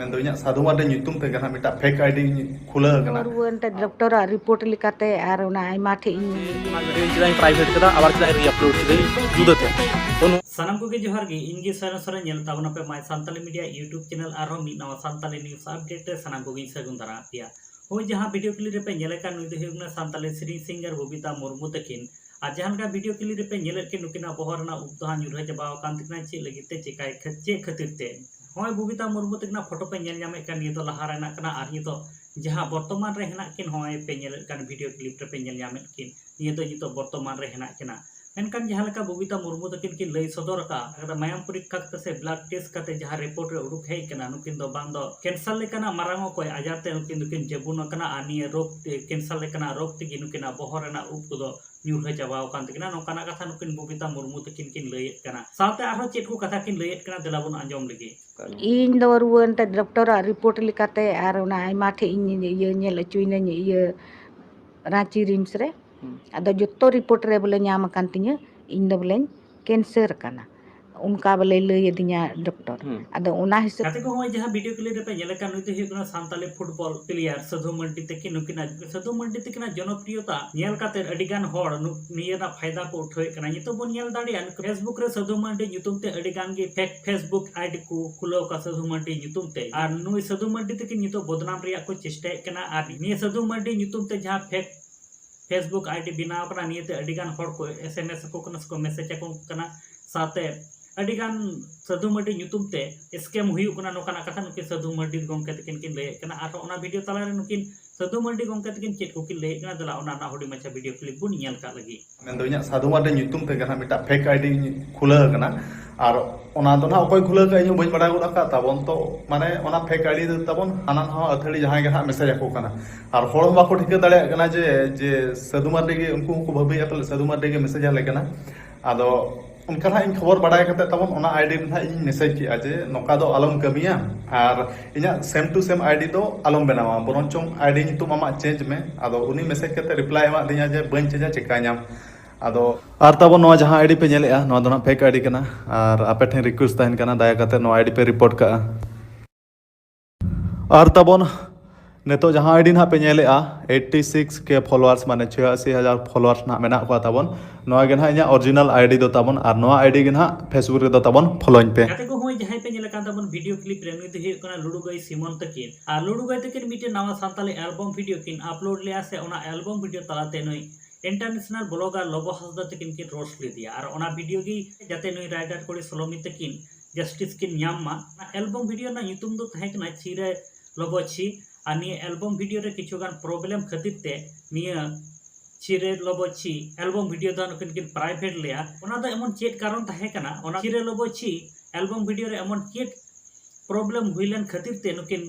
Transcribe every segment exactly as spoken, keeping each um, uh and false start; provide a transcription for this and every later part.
ᱢᱮᱱᱫᱚ ᱤᱧᱟᱹᱜ ᱥᱟᱫᱷᱩ ᱢᱟᱨᱰᱤ ᱧᱩᱛᱩᱢ ᱛᱮ ᱡᱟᱦᱟᱸ ᱢᱤᱫᱴᱟᱝ ᱯᱷᱮᱠ ᱟᱭᱰᱤ ᱠᱷᱩᱞᱟᱹᱣ ᱟᱠᱟᱱᱟ᱾ ᱱᱚᱣᱟ ᱨᱩᱣᱟᱹ ᱮᱱᱛᱮ ᱰᱚᱠᱴᱚᱨᱟᱜ ᱨᱤᱯᱳᱨᱴ ᱞᱮᱠᱟᱛᱮ ᱟᱨ ᱚᱱᱟ ᱟᱭᱢᱟ ᱴᱷᱮᱡ ᱤᱧ ᱚᱱᱟ ᱵᱷᱤᱰᱤᱭᱳ ᱪᱮᱫᱟᱜ ᱤᱧ ᱯᱨᱟᱭᱵᱷᱮᱴ ᱠᱮᱫᱟ, ᱟᱵᱟᱨ ᱪᱮᱫᱟᱜ ᱤᱧ ᱨᱤ ᱟᱯᱞᱳᱰ ᱠᱮᱫᱟᱹᱧ ᱡᱩᱫᱟᱹᱛᱮ? ᱛᱚ ᱱᱚᱣᱟ ᱥᱟᱱᱟᱢ ᱠᱚᱜᱮ ᱡᱚᱦᱟᱨ ᱜᱮ, ᱤᱧ ᱜᱮ ᱥᱚᱨᱮᱱ ᱥᱚᱨᱮᱱ᱾ ᱧᱮᱞ ᱛᱟᱵᱚᱱ ᱟᱯᱮ My Santali Media YouTube channel, ᱟᱨᱦᱚᱸ ᱢᱤᱫ ᱱᱟᱣᱟ ᱥᱟᱱᱛᱟᱞᱤ news update ᱨᱮ ᱥᱟᱱᱟᱢ ᱠᱚᱜᱮᱧ ᱥᱟᱹᱜᱩᱱ ᱫᱟᱨᱟᱢ ᱯᱮᱭᱟ᱾ ᱦᱳᱭ, ᱡᱟᱦᱟᱸ ᱵᱷᱤᱰᱤᱭᱳ ᱠᱞᱤᱯ ᱨᱮᱯᱮ ᱧᱮᱞᱮ ᱠᱟᱱ, ᱱᱩᱭ ᱫᱚ ᱦᱩᱭᱩᱜ ᱠᱟᱱᱟ ᱥᱟᱱᱛᱟᱞᱤ ᱥᱮᱨᱮᱧ ᱥᱤᱝᱜᱟᱨ ᱵᱚᱵᱤᱛᱟ ᱢᱩᱨᱢᱩ ᱛᱟᱹᱠᱤᱱ᱾ ᱟᱨ ᱡᱟᱦᱟᱸ ᱞᱮᱠᱟ ᱵᱷᱤᱰᱤᱭᱳ ᱠᱞᱤᱯ ᱨᱮᱯᱮ ᱧᱮᱞᱮᱫ ᱠᱤᱱ, ᱱᱩᱠᱤᱱᱟᱜ ᱵᱚᱦᱚᱜ ᱨᱮᱱᱟᱜ ᱩᱵ ᱫᱚ ᱦᱟᱸᱜ ᱧᱩᱨᱦᱟᱹ ᱪᱟᱵᱟᱣ ᱟᱠᱟᱱ ᱛᱟᱹᱠᱤᱱᱟ᱾ ᱪᱮᱫ ᱞᱟᱹᱜᱤᱫ ᱛᱮ, ᱪᱮᱠᱟᱭ ᱠᱷᱟᱹ-, ᱪᱮᱫ ᱠᱷᱟᱹᱛᱤᱨ ᱛᱮ? ᱦᱚᱸᱜᱼᱚᱭ ᱵᱚᱵᱤᱛᱟ ᱢᱩᱨᱢᱩ ᱛᱟᱹᱠᱤᱱᱟᱜ ᱯᱷᱳᱴᱳ ᱯᱮ ᱧᱮᱞ ᱧᱟᱢᱮᱫ ᱠᱟᱱ, ᱱᱤᱭᱟᱹ ᱫᱚ ᱞᱟᱦᱟ ᱨᱮᱱᱟᱜ ᱠᱟᱱᱟ᱾ ᱟᱨ ᱱᱤᱛᱚᱜ ᱡᱟᱦᱟᱸ ᱵᱚᱨᱛᱚᱢᱟᱱ ᱨᱮ ᱦᱮᱱᱟᱜ ᱠᱤᱱ, ᱦᱚᱸᱜᱼᱚᱭ ᱯᱮ ᱧᱮᱞᱮᱫ ᱠᱟᱱ ᱵᱷᱤᱰᱤᱭᱳ ᱠᱞᱤᱯ ᱨᱮᱯᱮ ᱧᱮᱞ ᱧᱟᱢᱮᱫ ᱠᱤᱱ, ᱱᱤᱭᱟᱹ ᱫᱚ ᱱᱤᱛᱚᱜ ᱵᱚᱨᱛᱚᱢᱟᱱ ᱨᱮ ᱦᱮᱱᱟᱜ ᱠᱤᱱᱟ᱾ ᱢᱮᱱᱠᱷᱟᱱ ᱡᱟᱦᱟᱸ ᱞᱮᱠᱟ ᱵᱚᱵᱤᱛᱟ ᱢᱩᱨᱢᱩ ᱛᱟᱹᱠᱤᱱ ᱠᱤᱱ ᱞᱟᱹᱭ ᱥᱚᱫᱚᱨ ᱟᱠᱟᱫ, ᱢᱟᱭᱟᱢ ᱯᱚᱨᱤᱠᱠᱷᱟ ᱠᱟᱛᱮ ᱥᱮ ᱵᱞᱟᱰ ᱴᱮᱥᱴ ᱠᱟᱛᱮ ᱡᱟᱦᱟᱸ ᱨᱤᱯᱳᱨᱴ ᱨᱮ ᱩᱰᱩᱠ ᱦᱮᱡ ᱟᱠᱟᱱᱟ, ᱱᱩᱠᱤᱱ ᱫᱚ ᱵᱟᱝ ᱫᱚ ᱠᱮᱱᱥᱟᱨ ᱞᱮᱠᱟᱱᱟᱜ ᱢᱟᱨᱟᱝ ᱚᱠᱚᱡ ᱟᱡᱟᱨ ᱛᱮ ᱱᱩᱠᱤᱱ ᱫᱚᱠᱤᱱ ᱡᱟᱹᱵᱩᱱ ᱟᱠᱟᱱᱟ᱾ ᱟᱨ ᱱᱤᱭᱟᱹ ᱨᱳᱜᱽ ᱛᱮ, ᱠᱮᱱᱥᱟᱨ ᱞᱮᱠᱟᱱᱟᱜ ᱨᱳᱜᱽ ᱛᱮᱜᱮ ᱱᱩᱠᱤᱱᱟᱜ ᱵᱚᱦᱚᱜ ᱨᱮᱱᱟᱜ ᱩᱵ ᱠᱚᱫᱚ ᱧᱩᱨᱦᱟᱹ ᱪᱟᱵᱟᱣ ᱟᱠᱟᱱ ᱛᱟᱹᱠᱤᱱᱟ᱾ ᱱᱚᱝᱠᱟᱱᱟᱜ ᱠᱟᱛᱷᱟ ᱱᱩᱠᱤᱱ ᱵᱚᱵᱤᱛᱟ ᱢᱩᱨᱢᱩ ᱛᱟᱹᱠᱤᱱ ᱠᱤᱱ ᱞᱟᱹᱭᱮᱫ ᱠᱟᱱᱟ᱾ ᱥᱟᱶᱛᱮ ᱟᱨᱦᱚᱸ ᱪᱮᱫ ᱠᱚ ᱠᱟᱛᱷᱟ ᱠᱤᱱ ᱞᱟᱹᱭᱮᱫ ᱠᱟᱱᱟ, ᱫᱮᱞᱟ ᱵᱚᱱ ᱟᱸᱡᱚᱢ ᱞᱮᱜᱮ᱾ ᱤᱧ ᱫᱚ ᱨᱩᱣᱟᱹ ᱮᱱᱛᱮ ᱰᱚᱠᱴᱚᱨᱟᱜ ᱨᱤᱯᱳᱨᱴ ᱞᱮᱠᱟᱛᱮ ᱟᱨ ᱚᱱᱟ ᱟᱭᱢᱟ ᱴᱷᱮᱡ ᱤᱧ ᱤᱭᱟᱹ ᱧᱮᱞ ᱦᱚᱪᱚᱭᱮᱱᱟᱹᱧ, ᱤᱭᱟᱹ ᱨᱟᱸᱪᱤ ᱨᱤᱢᱥ ᱨᱮ᱾ ᱦᱩᱸ᱾ ᱟᱫᱚ ᱡᱚᱛᱚ ᱨᱤᱯᱳᱨᱴ ᱨᱮ ᱵᱚᱞᱮ ᱧᱟᱢ ᱟᱠᱟᱱ ᱛᱤᱧᱟᱹ, ᱤᱧ ᱫᱚ ᱵᱚᱞᱮᱧ ᱠᱮᱱᱥᱟᱨ ᱟᱠᱟᱱᱟ, ᱚᱱᱠᱟ ᱵᱚᱞᱮ ᱞᱟᱹᱭ ᱟᱹᱫᱤᱧᱟ ᱰᱚᱠᱴᱚᱨ᱾ ᱦᱩᱸ᱾ ᱟᱫᱚ ᱚᱱᱟ ᱦᱤᱥᱟᱹᱵ ᱜᱟᱛᱮ ᱠᱚ, ᱦᱚᱸᱜᱼᱚᱭ ᱡᱟᱦᱟᱸ ᱵᱷᱤᱰᱤᱭᱳ ᱠᱞᱤᱯ ᱨᱮᱯᱮ ᱧᱮᱞᱮ ᱠᱟᱱ, ᱱᱩᱭ ᱫᱚ ᱦᱩᱭᱩᱜ ᱠᱟᱱᱟ ᱥᱟᱱᱛᱟᱞᱤ ᱯᱷᱩᱴᱵᱚᱞ ᱯᱞᱮᱭᱟᱨ ᱥᱟᱹᱫᱷᱩ ᱢᱟᱨᱰᱤ ᱛᱟᱹᱠᱤᱱ᱾ ᱱᱩᱠᱤᱱᱟᱜ, ᱥᱟᱹᱫᱷᱩ ᱢᱟᱨᱰᱤ ᱛᱟᱹᱠᱤᱱᱟᱜ ᱡᱚᱱᱚᱯᱨᱤᱭᱚᱛᱟ ᱧᱮᱞ ᱠᱟᱛᱮ ᱟᱹᱰᱤ ᱜᱟᱱ ᱦᱚᱲ ᱱᱩ-, ᱱᱤᱭᱟᱹ ᱨᱮᱱᱟᱜ ᱯᱷᱟᱭᱫᱟ ᱠᱚ ᱩᱴᱷᱟᱹᱣᱮᱫ ᱠᱟᱱᱟ᱾ ᱱᱤᱛᱚᱜ ᱵᱚᱱ ᱧᱮᱞ ᱫᱟᱲᱮᱭᱟᱜᱼᱟ, ᱱᱩᱠᱩ Facebook ᱨᱮ ᱥᱟᱹᱫᱷᱩ ᱢᱟᱨᱰᱤ ᱧᱩᱛᱩᱢ ᱛᱮ ᱟᱹᱰᱤ ᱜᱟᱱ ᱜᱮ ᱯᱷᱮᱠ Facebook ID ᱠᱚ ᱠᱷᱩᱞᱟᱹᱣ ᱟᱠᱟᱫ ᱥᱟᱹᱫᱷᱩ ᱢᱟᱨᱰᱤ ᱧᱩᱛᱩᱢ ᱛᱮ᱾ ᱟᱨ ᱱᱩᱭ ᱥᱟᱹᱫᱷᱩ ᱢᱟᱨᱰᱤ ᱛᱟᱹᱠᱤᱱ ᱱᱤᱛᱚᱜ ᱵᱚᱫᱱᱟᱢ ᱨᱮᱭᱟᱜ ᱠᱚ ᱪᱮᱥᱴᱟᱭᱮᱫ ᱠᱟᱱᱟ᱾ ᱟᱨ ᱱᱤᱭᱟᱹ ᱥᱟᱹᱫᱷᱩ ᱢᱟᱨᱰᱤ ᱧᱩᱛᱩᱢ ᱛᱮ ᱡᱟᱦᱟᱸ ᱯᱷᱮᱠ Facebook ID ᱵᱮᱱᱟᱣ ᱠᱟᱱᱟ, ᱱᱤᱭᱟᱹᱛᱮ ᱟᱹᱰᱤ ᱜᱟᱱ ᱦᱚᱲ ᱠᱚ SMS ᱟᱠᱚ ᱠᱟᱱᱟ ᱥᱮᱠᱚ ᱢᱮᱥᱮᱡᱽ ᱟᱠᱚ ᱠᱟᱱᱟ᱾ ᱥᱟᱶᱛᱮ ᱟᱹᱰᱤ ᱜᱟᱱ ᱥᱟᱹᱫᱷᱩ ᱢᱟᱨᱰᱤ ᱧᱩᱛᱩᱢ ᱛᱮ scam ᱦᱩᱭᱩᱜ ᱠᱟᱱᱟ, ᱱᱚᱝᱠᱟᱱᱟᱜ ᱠᱟᱛᱷᱟ ᱱᱩᱠᱤᱱ ᱥᱟᱹᱫᱷᱩ ᱢᱟᱨᱰᱤ ᱜᱚᱢᱠᱮ ᱛᱟᱹᱠᱤᱱ ᱠᱤᱱ ᱞᱟᱹᱭᱮᱫ ᱠᱟᱱᱟ᱾ ᱟᱨᱦᱚᱸ ᱚᱱᱟ ᱵᱷᱤᱰᱤᱭᱳ ᱛᱟᱞᱟᱨᱮ ᱱᱩᱠᱤᱱ ᱥᱟᱹᱫᱷᱩ ᱢᱟᱨᱰᱤ ᱜᱚᱢᱠᱮ ᱛᱟᱹᱠᱤᱱ ᱪᱮᱫ ᱠᱚᱠᱤᱱ ᱞᱟᱹᱭᱮᱫ ᱠᱟᱱᱟ, ᱫᱮᱞᱟ ᱚᱱᱟ ᱨᱮᱱᱟᱜ ᱦᱩᱰᱤᱧ ᱢᱟᱪᱷᱟ ᱵᱷᱤᱰᱤᱭᱳ ᱠᱞᱤᱯ ᱵᱚᱱ ᱧᱮᱞ ᱠᱟᱜ ᱞᱟᱹᱜᱤᱫ᱾ ᱢᱮᱱᱫᱚ ᱤᱧᱟᱹᱜ ᱥᱟᱹᱫᱷᱩ ᱢᱟᱨᱰᱤ ᱧᱩᱛᱩᱢ ᱛᱮ ᱡᱟᱦᱟᱸ ᱢᱤᱫᱴᱟᱝ ᱯᱷᱮᱠ ID ᱠᱷᱩᱞᱟᱹᱣ ᱟᱠᱟᱱᱟ, ᱟᱨ ᱚᱱᱟ ᱫᱚ ᱱᱟᱦᱟᱜ ᱚᱠᱚᱭ ᱠᱷᱩᱞᱟᱹᱣ ᱠᱟᱜᱼᱟ ᱤᱧ ᱦᱚᱸ ᱵᱟᱹᱧ ᱵᱟᱲᱟᱭ ᱜᱚᱫ ᱟᱠᱟᱫ ᱛᱟᱵᱚᱱ᱾ ᱛᱚ ᱢᱟᱱᱮ ᱚᱱᱟ ᱯᱷᱮᱠ ID ᱫᱚ ᱛᱟᱵᱚᱱ ᱦᱟᱱᱟ ᱱᱟᱣᱟ ᱟᱹᱛᱷᱟᱹᱲᱤ ᱡᱟᱦᱟᱸᱭ ᱜᱮ ᱱᱟᱦᱟᱜ ᱢᱮᱥᱮᱡᱽ ᱟᱠᱚ ᱠᱟᱱᱟ, ᱟᱨ ᱦᱚᱲ ᱦᱚᱸ ᱵᱟᱠᱚ ᱴᱷᱤᱠᱟᱹ ᱫᱟᱲᱮᱭᱟᱜ ᱠᱟᱱᱟ ᱡᱮ, ᱡᱮ ᱥᱟᱹᱫᱷᱩ ᱢᱟᱨᱰᱤ ᱜᱮ, ᱩᱱᱠᱩ ᱦᱚᱸᱠᱚ ᱵᱷᱟᱹᱵᱤᱭᱮᱫᱼᱟ ᱯᱟᱞᱮ ᱥᱟᱹᱫᱷᱩ ᱢᱟᱨᱰᱤ ᱜᱮ ᱢᱮᱥᱮᱡᱽ ᱟᱞᱮ ᱠᱟᱱᱟ᱾ ᱟᱫᱚ ᱚᱱᱠᱟ ᱱᱟᱦᱟᱜ ᱤᱧ ᱠᱷᱚᱵᱚᱨ ᱵᱟᱲᱟᱭ ᱠᱟᱛᱮ ᱛᱟᱵᱚᱱ ᱚᱱᱟ ID ᱨᱮ ᱱᱟᱦᱟᱜ ᱤᱧ ᱢᱮᱥᱮᱡᱽ ᱠᱮᱜᱼᱟ ᱡᱮ ᱱᱚᱝᱠᱟ ᱫᱚ ᱟᱞᱚᱢ ᱠᱟᱹᱢᱤᱭᱟ, ᱟᱨ ᱤᱧᱟᱹᱜ same to same ID ᱫᱚ ᱟᱞᱚᱢ ᱵᱮᱱᱟᱣᱟ, ᱵᱚᱨᱚᱝ ᱪᱚᱝ ID ᱧᱩᱛᱩᱢ ᱟᱢᱟᱜ change ᱢᱮ᱾ ᱟᱫᱚ ᱩᱱᱤ ᱢᱮᱥᱮᱡᱽ ᱠᱟᱛᱮ reply ᱮᱢᱟᱫᱤᱧᱟ ᱡᱮ ᱵᱟᱹᱧ changeᱟ, ᱪᱮᱠᱟᱭ ᱧᱟᱢ᱾ ᱟᱫᱚ ᱟᱨ ᱛᱟᱵᱚᱱ ᱱᱚᱣᱟ ᱡᱟᱦᱟᱸ ID ᱯᱮ ᱧᱮᱞᱮᱜᱼᱟ, ᱱᱚᱣᱟ ᱫᱚ ᱱᱟᱦᱟᱜ fake ID ᱠᱟᱱᱟ, ᱟᱨ ᱟᱯᱮ ᱴᱷᱮᱱ request ᱛᱟᱦᱮᱱ ᱠᱟᱱᱟ, ᱫᱟᱭᱟ ᱠᱟᱛᱮ ᱱᱚᱣᱟ ID ᱯᱮ report ᱠᱟᱜᱼᱟ᱾ ᱟᱨ ᱛᱟᱵᱚᱱ ᱱᱤᱛᱚᱜ ᱡᱟᱦᱟᱸ ᱟᱭᱰᱤ ᱱᱟᱦᱟᱜ ᱯᱮ ᱧᱮᱞᱮᱜᱼᱟ, eighty six K followers, ᱢᱟᱱᱮ ᱪᱷᱤᱭᱟᱥᱤ ᱦᱟᱡᱟᱨ followers ᱱᱟᱦᱟᱜ ᱢᱮᱱᱟᱜ ᱠᱚᱣᱟ ᱛᱟᱵᱚᱱ, ᱱᱚᱣᱟ ᱜᱮ ᱱᱟᱦᱟᱜ ᱤᱧᱟᱹᱜ original ID ᱫᱚ ᱛᱟᱵᱚᱱ᱾ ᱟᱨ ᱱᱚᱣᱟ ID ᱜᱮ ᱱᱟᱦᱟᱜ Facebook ᱨᱮᱫᱚ ᱛᱟᱵᱚᱱ ᱯᱷᱚᱞᱳᱧ ᱯᱮ᱾ ᱜᱟᱛᱮ ᱠᱚ, ᱦᱚᱸᱜᱼᱚᱭ ᱡᱟᱦᱟᱸᱭ ᱯᱮ ᱧᱮᱞ ᱟᱠᱟᱱ ᱛᱟᱵᱚᱱ ᱵᱷᱤᱰᱤᱭᱳ ᱠᱞᱤᱯ ᱨᱮ, ᱱᱩᱭ ᱫᱚ ᱦᱩᱭᱩᱜ ᱠᱟᱱᱟ ᱞᱩᱰᱩ ᱜᱟᱹᱭ ᱥᱤᱢᱚᱱ ᱛᱟᱹᱠᱤᱱ᱾ ᱟᱨ ᱞᱩᱰᱩ ᱜᱟᱹᱭ ᱛᱟᱹᱠᱤᱱ ᱢᱤᱫᱴᱮᱱ ᱱᱟᱣᱟ ᱥᱟᱱᱛᱟᱞᱤ ᱮᱞᱵᱚᱢ ᱵᱷᱤᱰᱤᱭᱳ ᱠᱤᱱ ᱟᱯᱞᱳᱰ ᱞᱮᱜᱼᱟ, ᱥᱮ ᱚᱱᱟ ᱮᱞᱵᱚᱢ ᱵᱷᱤᱰᱤᱭᱳ ᱛᱟᱞᱟᱛᱮ ᱱᱩᱭ ᱤᱱᱴᱟᱨᱱᱮᱥᱱᱟᱞ ᱵᱞᱚᱜᱟᱨ ᱞᱚᱵᱚ ᱦᱟᱸᱥᱫᱟ ᱛᱟᱹᱠᱤᱱ ᱠᱤᱱ ᱨᱳᱥᱴ ᱞᱮᱫᱮᱭᱟ᱾ ᱟᱨ ᱚᱱᱟ ᱵᱷᱤᱰᱤᱭᱳ ᱜᱮ ᱡᱟᱛᱮ ᱱᱩᱭ ᱨᱟᱭᱰᱟᱨ ᱠᱩᱲᱤ ᱥᱳᱞᱳᱢᱤ ᱛᱟᱹᱠᱤᱱ ᱡᱟᱥᱴᱤᱥ ᱠᱤᱱ ᱧᱟᱢ ᱢᱟ᱾ ᱚᱱᱟ ᱮᱞᱵᱚᱢ ᱵᱷᱤᱰᱤᱭᱳ ᱨᱮᱱᱟᱜ ᱧᱩᱛᱩᱢ ᱫᱚ ᱛᱟᱦᱮᱸ ᱠᱟᱱᱟ ᱪᱷᱤᱨᱮ ᱞᱚᱵᱚ ᱪᱷᱤ᱾ ᱟᱨ ᱱᱤᱭᱟᱹ ᱮᱞᱵᱚᱢ ᱵᱷᱤᱰᱤᱭᱳ ᱨᱮ ᱠᱤᱪᱷᱩ ᱜᱟᱱ ᱯᱨᱚᱵᱞᱮᱢ ᱠᱷᱟᱹᱛᱤᱨ ᱛᱮ ᱱᱤᱭᱟᱹ ᱪᱷᱤᱨᱮ ᱞᱚᱵᱚ ᱪᱷᱤ ᱮᱞᱵᱚᱢ ᱵᱷᱤᱰᱤᱭᱳ ᱫᱚ ᱱᱩᱠᱤᱱ ᱠᱤᱱ ᱯᱨᱟᱭᱵᱷᱮᱴ ᱞᱮᱭᱟ᱾ ᱚᱱᱟ ᱫᱚ ᱮᱢᱚᱱ ᱪᱮᱫ ᱠᱟᱨᱚᱱ ᱛᱟᱦᱮᱸ ᱠᱟᱱᱟ, ᱚᱱᱟ ᱪᱷᱤᱨᱮ ᱞᱚᱵᱚ ᱪᱷᱤ ᱮᱞᱵᱚᱢ ᱵᱷᱤᱰᱤᱭᱳ ᱨᱮ ᱮᱢᱚᱱ ᱪᱮᱫ ᱯᱨᱚᱵᱞᱮᱢ ᱦᱩᱭ ᱞᱮᱱ ᱠᱷᱟᱹᱛᱤᱨ ᱛᱮ ᱱᱩᱠᱤᱱ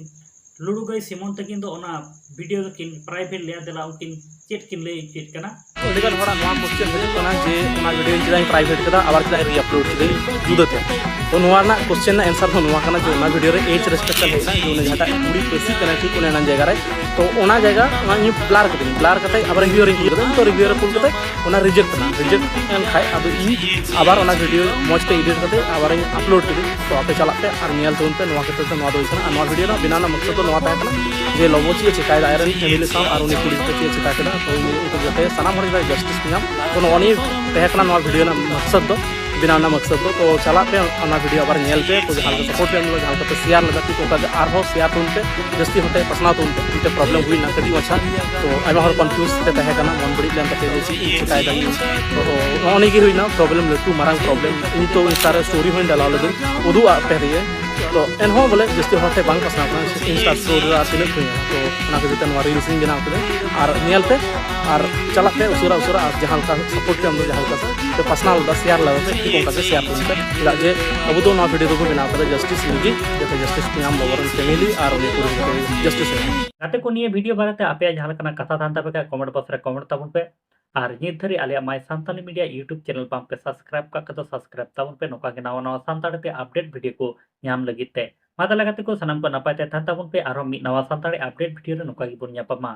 ᱞᱩᱰᱩ ᱜᱟᱹᱭ ᱥᱤᱢᱚᱱ ᱛᱟᱹᱠᱤᱱ ᱫᱚ ᱚᱱᱟ ᱵᱷᱤᱰᱤᱭᱳ ᱫᱚᱠᱤᱱ ᱯᱨᱟᱭᱵᱷᱮᱴ ᱞᱮᱭᱟ? ᱫᱮᱞᱟ ᱩᱱᱠᱤᱱ ᱪᱮᱫ ᱠᱤᱱ ᱞᱟᱹᱭ ᱦᱚᱪᱚᱭᱮᱫ ᱠᱟᱱᱟ? ᱟᱹᱰᱤᱜᱟᱱ ᱦᱚᱲᱟᱜ ᱱᱚᱣᱟ ᱠᱚᱥᱪᱮᱱ ᱦᱤᱡᱩᱜ ᱠᱟᱱᱟ ᱡᱮ ᱚᱱᱟ ᱵᱷᱤᱰᱤᱭᱳ ᱪᱮᱫᱟᱜ ᱤᱧ ᱯᱨᱟᱭᱵᱷᱮᱴ ᱠᱮᱫᱟ, ᱟᱵᱟᱨ ᱪᱮᱫᱟᱜ ᱤᱧ ᱨᱤ ᱟᱯᱞᱳᱰ ᱠᱮᱫᱟᱹᱧ ᱡᱩᱫᱟᱹᱛᱮ᱾ ᱛᱚ ᱱᱚᱣᱟ ᱨᱮᱱᱟᱜ ᱠᱚᱥᱪᱮᱱ ᱨᱮᱱᱟᱜ ᱮᱱᱥᱟᱨ ᱫᱚ ᱱᱚᱣᱟ ᱠᱟᱱᱟ ᱡᱮ ᱚᱱᱟ ᱵᱷᱤᱰᱤᱭᱳ ᱨᱮ ᱮᱡᱽ ᱨᱮᱥᱴᱨᱤᱠᱥᱚᱱ ᱦᱮᱡ ᱮᱱᱟ, ᱡᱮ ᱩᱱᱤ ᱡᱟᱦᱟᱸᱴᱟᱜ ᱠᱩᱲᱤ ᱯᱟᱹᱥᱤ ᱠᱟᱱᱟᱭ ᱴᱷᱤᱠ ᱚᱱᱮ ᱚᱱᱟ ᱡᱟᱭᱜᱟ ᱨᱮ᱾ ᱛᱚ ᱚᱱᱟ ᱡᱟᱭᱜᱟ ᱚᱱᱟ ᱤᱧ ᱵᱞᱟᱨ ᱠᱮᱫᱟᱹᱧ, ᱵᱞᱟᱨ ᱠᱟᱛᱮ ᱟᱵᱟᱨ ᱨᱤᱵᱷᱤᱭᱩ ᱨᱤᱧ ᱠᱩᱞ ᱠᱮᱫᱟ, ᱛᱚ ᱨᱤᱵᱷᱤᱭᱩ ᱨᱮ ᱠᱩᱞ ᱠᱟᱛᱮ ᱚᱱᱟ ᱨᱤᱡᱮᱠᱴ ᱮᱱᱟ᱾ ᱨᱤᱡᱮᱠᱴ ᱮᱱ ᱠᱷᱟᱡ ᱟᱫᱚ ᱤᱧ ᱟᱵᱟᱨ ᱚᱱᱟ ᱵᱷᱤᱰᱤᱭᱳ ᱢᱚᱡᱽ ᱛᱮ ᱮᱰᱤᱴ ᱠᱟᱛᱮ ᱟᱵᱟᱨᱤᱧ ᱟᱯᱞᱳᱰ ᱠᱮᱫᱟᱹᱧ᱾ ᱛᱚ ᱟᱯᱮ ᱪᱟᱞᱟᱜ ᱯᱮ ᱟᱨ ᱧᱮᱞ ᱛᱟᱵᱚᱱ ᱯᱮ ᱱᱚᱣᱟ ᱠᱷᱟᱹᱛᱤᱨ ᱛᱮ ᱱᱚᱣᱟ ᱫᱚ ᱦᱩᱭ ᱠᱟᱱᱟ᱾ ᱟᱨ ᱱᱚᱣᱟ ᱵᱷᱤᱰᱤᱭᱳ ᱨᱮᱱᱟᱜ ᱵᱮᱱᱟᱣ ᱨᱮᱱᱟᱜ ᱢᱚᱠᱥᱚᱫ ᱫᱚ ᱱᱚᱣᱟ ᱛᱟᱦᱮᱸ ᱠᱟᱱᱟ ᱡᱮ ᱞᱚᱵᱚ ᱪᱮᱫ ᱮ ᱪᱮᱠᱟᱭᱮᱫᱟ, ᱟᱡᱨᱮᱱ ᱯᱷᱮᱢᱤᱞᱤ ᱥᱟᱶ ᱟᱨ ᱩᱱᱤ ᱠᱩᱲᱤ ᱜᱤᱫᱽᱨᱟᱹ ᱪᱮᱫ ᱮ ᱪᱮᱠᱟ ᱠᱮᱫᱟ, ᱛᱚ ᱤᱧ ᱩᱱᱠᱩ ᱡᱟᱛᱮ ᱥᱟᱱᱟᱢ ᱦᱚᱲ ᱡᱟᱛᱮ ᱡᱟᱥᱴᱤᱥ ᱠᱚ ᱧᱟᱢ᱾ ᱛᱚ ᱱᱚᱜᱼᱚ ᱱᱤᱭᱟᱹ ᱛᱟᱦᱮᱸ ᱠᱟᱱᱟ ᱱᱚᱣᱟ ᱵᱷᱤᱰᱤᱭᱳ ᱨᱮᱱᱟᱜ ᱢᱚᱠᱥᱚᱫ ᱫᱚ, ᱵᱮᱱᱟᱣ ᱨᱮᱱᱟᱜ ᱢᱚᱠᱥᱚᱫ ᱫᱚ᱾ ᱛᱚ ᱪᱟᱞᱟᱜ ᱯᱮ ᱚᱱᱟ ᱵᱷᱤᱰᱤᱭᱳ ᱟᱵᱟᱨ ᱧᱮᱞ ᱯᱮ, ᱛᱚ ᱡᱟᱦᱟᱸ ᱞᱮᱠᱟ ᱥᱟᱯᱳᱨᱴ ᱯᱮ ᱮᱢ ᱞᱮᱫᱟ, ᱡᱟᱦᱟᱸ ᱞᱮᱠᱟᱛᱮ ᱥᱮᱭᱟᱨ ᱞᱮᱫᱟ, ᱴᱷᱤᱠ ᱚᱱᱠᱟ ᱜᱮ ᱟᱨᱦᱚᱸ ᱥᱮᱭᱟᱨ ᱛᱟᱵᱚᱱ ᱯᱮ, ᱡᱟᱹᱥᱛᱤ ᱦᱚᱲ ᱴᱷᱮᱱ ᱯᱟᱥᱱᱟᱣ ᱛᱟᱵᱚᱱ ᱯᱮ᱾ ᱢᱤᱫᱴᱮᱱ ᱯᱨᱚᱵᱞᱮᱢ ᱦᱩᱭᱱᱟ ᱠᱟᱹᱴᱤᱡ ᱢᱟᱪᱷᱟ, ᱛᱚ ᱟᱭᱢᱟ ᱦᱚᱲ ᱠᱚᱱᱯᱷᱤᱭᱩᱡᱽ ᱛᱮ ᱛᱟᱦᱮᱸ ᱠᱟᱱᱟ, ᱢᱚᱱ ᱵᱟᱹᱲᱤᱡ ᱞᱮᱱ ᱛᱟᱠᱚ ᱡᱮ ᱪᱮᱫ ᱤᱧ ᱪᱮᱠᱟᱭᱮᱫᱟ ᱤᱧ᱾ ᱛᱚ ᱱᱚᱜᱼᱚ ᱱᱤᱭᱟᱹ ᱜᱮ ᱦᱩᱭᱱᱟ ᱯᱨᱚᱵᱞᱮᱢ, ᱞᱟᱹᱴᱩ ᱢᱟᱨᱟᱝ ᱯᱨᱚᱵᱞᱮᱢ᱾ ᱤᱧ ᱛᱚ ᱤᱱᱥᱴᱟ ᱨᱮ ᱥᱴᱳᱨᱤ ᱦᱚᱸᱧ ᱰᱟᱞᱟᱣ ᱞᱮᱫᱟᱹᱧ, ᱩᱫᱩᱜ ᱟᱜ ᱯᱮ ᱫᱤᱭᱮ᱾ ᱛᱚ ᱮᱱᱦᱚᱸ ᱵᱚᱞᱮ ᱡᱟᱹᱥᱛᱤ ᱦᱚᱲ ᱴᱷᱮᱱ ᱵᱟᱝ ᱯᱟᱥᱱᱟᱣ ᱠᱟᱱᱟ ᱤᱱᱥᱴᱟ ᱥᱴᱳᱨᱤ ᱨᱮ, ᱟᱨ ᱛᱤᱱᱟᱹᱜ ᱠᱚ ᱧᱮᱞᱟ᱾ ᱛᱚ ᱚᱱᱟ ᱠᱷᱟᱹᱛᱤᱨ ᱛᱮ ᱱᱚᱣᱟ ᱨᱤᱞᱥ ᱤᱧ ᱵᱮᱱᱟᱣ ᱠᱮᱫᱟ᱾ ᱟᱨ ᱧᱮᱞ ᱯᱮ ᱟᱨ ᱪᱟᱞᱟᱜ ᱯᱮ ᱩᱥᱟᱹᱨᱟ ᱩᱥᱟᱹᱨᱟ, ᱟᱨ ᱡᱟᱦᱟᱸ ᱞᱮᱠᱟ ᱥᱟᱯᱳᱨᱴ ᱯᱮ ᱮᱢ ᱫᱟ, ᱡᱟᱦᱟᱸ ᱞᱮᱠᱟ ᱯᱮ ᱯᱟᱥᱱᱟᱣ ᱞᱮᱫᱟ, ᱥᱮᱭᱟᱨ ᱞᱮᱫᱟ ᱯᱮ, ᱴᱷᱤᱠ ᱚᱱᱠᱟ ᱜᱮ ᱥᱮᱭᱟᱨ ᱛᱟᱵᱚᱱ ᱯᱮ᱾ ᱪᱮᱫᱟᱜ ᱡᱮ ᱟᱵᱚ ᱫᱚ ᱱᱚᱣᱟ ᱵᱷᱤᱰᱤᱭᱳ ᱫᱚᱵᱚᱱ ᱵᱮᱱᱟᱣ ᱠᱟᱫᱟ ᱡᱟᱥᱴᱤᱥ ᱞᱟᱹᱜᱤᱫ, ᱡᱟᱛᱮ ᱡᱟᱥᱴᱤᱥ ᱠᱚ ᱧᱟᱢ ᱵᱟᱵᱚ ᱨᱮᱱ ᱯᱷᱮᱢᱤᱞᱤ ᱟᱨ ᱩᱱᱤ ᱠᱩᱲᱤ ᱜᱤᱫᱽᱨᱟᱹ ᱡᱟᱥᱴᱤᱥ ᱮ ᱧᱟᱢ᱾ ᱜᱟᱛᱮ ᱠᱚ, ᱱᱤᱭᱟᱹ ᱵᱷᱤᱰᱤᱭᱳ ᱵᱟᱨᱮᱛᱮ ᱟᱯᱮᱭᱟᱜ ᱡᱟᱦᱟᱸ ᱞᱮᱠᱟᱱᱟᱜ ᱠᱟᱛᱷᱟ ᱛᱟᱦᱮᱱ ᱛᱟᱯᱮ ᱠᱷᱟᱱ ᱠᱚᱢᱮᱱᱴ ᱵᱚᱠᱥ ᱨᱮ ᱠᱚᱢᱮᱱᱴ ᱛᱟᱵᱚᱱ ᱯᱮ᱾ ᱟᱨ ᱱᱤᱛ ᱫᱷᱟᱹᱨᱤᱡ ᱟᱞᱮᱭᱟᱜ My Santali Media YouTube channel ᱵᱟᱝ ᱯᱮ ᱥᱟᱵᱥᱠᱨᱟᱭᱤᱵ ᱠᱟᱜ ᱠᱷᱟᱱ ᱫᱚ ᱥᱟᱵᱥᱠᱨᱟᱭᱤᱵ ᱛᱟᱵᱚᱱ ᱯᱮ, ᱱᱚᱝᱠᱟ ᱜᱮ ᱱᱟᱣᱟ ᱱᱟᱣᱟ ᱥᱟᱱᱛᱟᱲᱤ ᱛᱮ ᱟᱯᱰᱮᱴ ᱵᱷᱤᱰᱤᱭᱳ ᱠᱚ ᱧᱟᱢ ᱞᱟᱹᱜᱤᱫ ᱛᱮ᱾ ᱢᱟ ᱛᱟᱦᱞᱮ ᱜᱟᱛᱮ ᱠᱚ, ᱥᱟᱱᱟᱢ ᱠᱚ ᱱᱟᱯᱟᱭ ᱛᱮ ᱛᱟᱦᱮᱱ ᱛᱟᱵᱚᱱ ᱯᱮ, ᱟᱨᱦᱚᱸ ᱢᱤᱫ ᱱᱟᱣᱟ ᱥᱟᱱᱛᱟᱲᱤ ᱟᱯᱰᱮᱴ ᱵᱷᱤᱰᱤᱭᱳ ᱨᱮ ᱱᱚᱝᱠᱟ ᱜᱮᱵᱚᱱ ᱧᱟᱯᱟᱢᱟ᱾